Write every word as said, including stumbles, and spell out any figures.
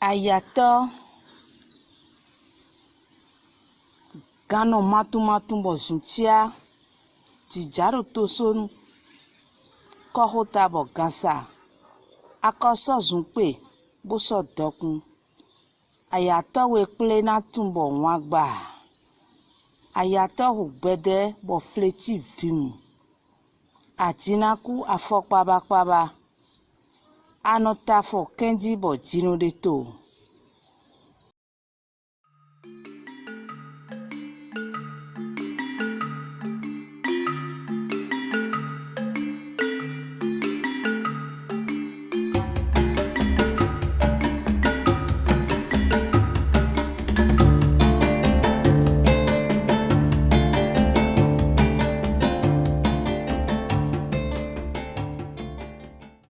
Ayatɔ gannɔ matunmatun bɔ zun cia jija ɖo tosonu kɔxota bɔ gansa akɔ sɔ zun kpe bo sɔ dɔkun. Ayatɔ we kple na tun bɔ wangba. Ayatɔ hu gbɛdɛ bɔ fleci vimu. Ajinaku afɔ kpabakpaba. Anɔ tafɔ kɛnji bɔ jino ɖe to.